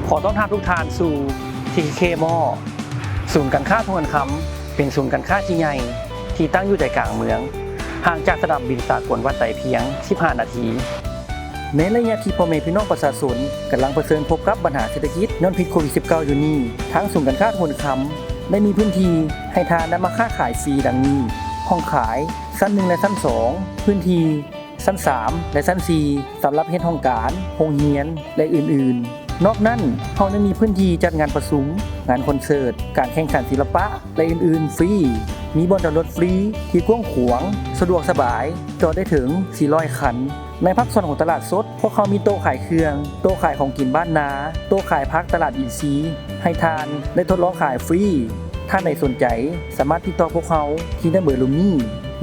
ຂໍຕ້ອນຮັບທຸກທ່ານສູ່ ທີເຄ ມອລ ສູນການຄ້າທວນຄຳ ເປັນສູນການຄ້າທີ່ໃຫຍ່ ທີ່ຕັ້ງຢູ່ໃຈກາງເມືອງ, ຫ່າງຈາກສະໜາມບິນສາກົນວັດໄຕພຽງສິບຫ້ານາທີ. ໃນໄລຍະທີ່ພໍ່ແມ່ພີ່ນ້ອງປະຊາຊົນກຳລັງປະເຊີນພົບກັບບັນຫາເສດຖະກິດຍ້ອນພິດໂຄວິດສິບເກົ້າຢູ່ນີ້, ທາງສູນການຄ້າທວນຄຳໄດ້ມີພື້ນທີ່ໃຫ້ທ່ານນຳມາຄ້າຂາຍຟຣີດັ່ງນີ້: ຫ້ອງຂາຍ ຊັ້ນໜຶ່ງ ແລະ ຊັ້ນສອງ, ພື້ນທີ່ ຊັ້ນສາມ ແລະ ຊັ້ນສີ່ ສຳລັບເຮັດຫ້ອງການ, ໂຮງຮຽນ ແລະ ອື່ນໆ. ນອກນັ້ນ, ເຮົາຍັງມີພື້ນທີ່ຈັດງານປະຊຸມ, ງານຄອນເສີດ, ການແຂ່ງຂັນສິລະປະ ແລະ ອື່ນໆ ຟຣີ. ມີບ່ອນຈອດລົດຟຣີທີ່ກວ້າງຂວາງ, ສະດວກສະບາຍ, ຈອດໄດ້ເຖິງສີ່ຮ້ອຍຄັນ. ໃນພາກສ່ວນຂອງຕະຫຼາດສົດ, ພວກເຮົາມີໂຕະຂາຍເຄື່ອງ, ໂຕະຂາຍຂອງກິນບ້ານນາ, ໂຕະຂາຍຜັກຕະຫຼາດອິນຊີ ໃຫ້ທ່ານໄດ້ທົດລອງຂາຍຟຣີ. ທ່ານໃດສົນໃຈ ສາມາດຕິດຕໍ່ພວກເຮົາທີ່ນຳເບີລຸ່ມນີ້.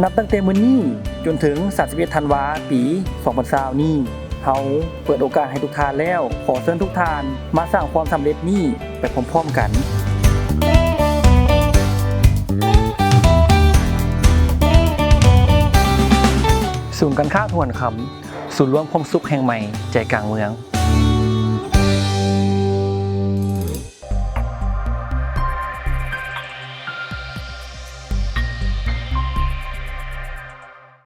ນັບຕັ້ງແຕ່ມື້ນີ້ຈົນເຖິງສາມສິບເອັດທັນວາ ປີສອງພັນຊາວນີ້, ເຮົາເປີດໂອກາດໃຫ້ທຸກທ່ານແລ້ວ. ຂໍເຊີນທຸກທ່ານມາສ້າງຄວາມສຳເລັດນີ້ໄປພ້ອມໆກັນ. ສູນການຄ້າທວນຄຳ, ສູນລວມຄວາມສຸກແຫ່ງໃໝ່ໃຈກາງເມືອງ.